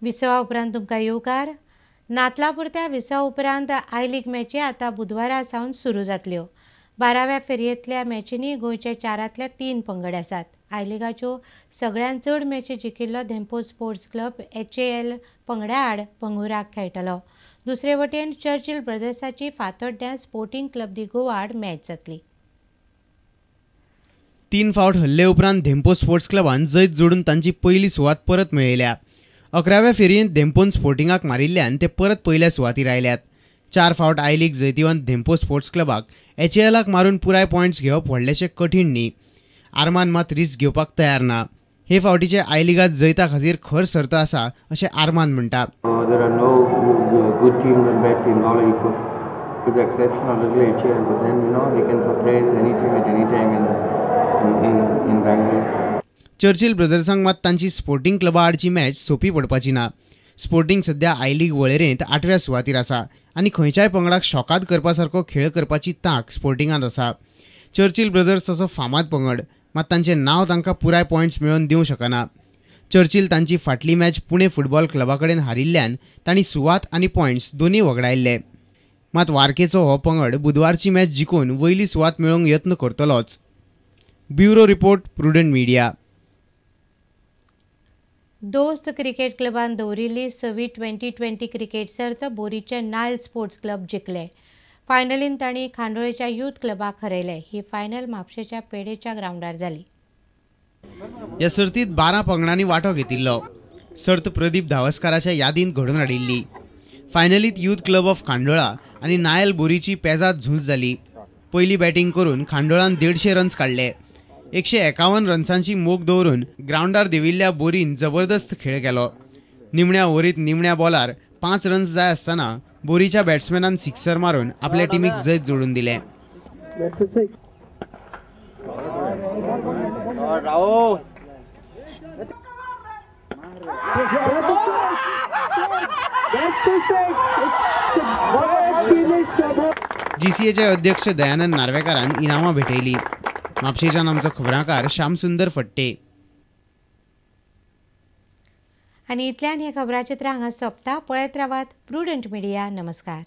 विसवा उपरांत तुमकां येवकार. नातला पुरत्या विसवा उपरांत I लीग मॅची आतां बुधवारा सावन सुरू जातल्यो. 12व्या फेरयेंतल्या मॅचींनी गोंयच्या 4 3 पंगड आसात. I लिगाच्यो सगळ्यांत चड मॅची जिखिल्लो धेंपो स्पोर्ट्स क्लब HAL पंगडा आड पंगुराक खेळटलो. दुसरे वटेन चर्चिल ब्रदर्साची फातोड्ड्यां स्पोर्टिंग क्लब दी गोवा आड मॅच जातली. 3 फावट हल्ले उपरांत धेंपो स्पोर्ट्स क्लबान जैत जोडून तांची पयली सुवात परत मेळयल्या. 11व्या फेरयेंत धेंपोन स्पोर्टिंगाक मारिल्ल्यान ते परत पयल्या सुवातीर आयल्यात. 4 फावट I league जैतिवंत धेंपो स्पोर्ट्स क्लबाक HALाक मारून पुराय पॉयंट्स घेवप व्हडलेशें कठीण न्ही. आरमान मात रिस्क घेवपाक तयार ना. हे फावटीचे I लिगांत जैता खातीर खर सर्त आसा अशें आरमान म्हणटा. There are no good teams and bad teams, all are equal, with the exception of little HAL, but then you know they can surprise any team at any time in Bangalore. Churchill ब्रदर्सांक मात तांची sporting क्लबा आडची match सोंपी पडपाची ना. Sporting सध्या I league वळेरेंत 8व्या सुवातीर आसा आनी खंयच्याय पंगडाक शॉकाद करपा सारको खेळ करपाची तांक स्पोर्टिंगांत आसा. चर्चिल ब्रदर्स तसो फामाद पंगड, मात तांचें नांव तांकां पुराय पॉयंट्स मेळोवन दिवंक शकना. चर्चिल तांची फाटली मॅच पुणे फुटबॉल क्लबा कडेन हारिल्ल्यान तांणी सुवात आनी पॉयंट्स दोनूय वगडायल्ले. मात वार्केचो हो पंगड बुधवारची मॅच जिखून वयली सुवात मेळोवंक यत्न करतलोच. Bureau report, Prudent Media. Dost cricket क्लबान दवरिल्ली 6वी 2020 क्रिकेट सर्त बोरीचे नायल स्पोर्ट्स क्लब जिखले. फायनलीन तांणी खांडोळेच्या यूथ क्लबाक हरयले. ही फायनल म्हापशेच्या पेडेच्या ग्रावंडार जाली. ह्या सर्तीत 12 पंगडांनी वांटो घेतिल्लो. सर्त प्रदीप धावस्काराच्या यादीन घडोवन हाडिल्ली. फायनलीत यूथ क्लब ऑफ खांडोळा आनी नायल बोरीची पेजाद झूज जाली. पयली बॅटींग करून खांडोळान 150 रन्स काडले. 151 रन्सांची मोख दवरून ग्रावंडार देविल्ल्या बोरीन जबरदस्त खेळ केलो. निमण्या ओव्हरीत निमण्या बॉलार 5 रन्स जाय आसतना बोरीच्या बॅट्समॅनान सिक्सर मारून आपल्या टिमीक जैत जोडून दिलें. जीसीएचे अध्यक्ष दयानंद नार्वेकारान इनामां भेटयली. म्हापशेच्यान आमचो खबराकार श्यामसुंदर फट्टे. आनी इतल्यान हें खबराचित्र हांगा सोंपता. पळयत रावात प्रुडंट मिडिया. नमस्कार.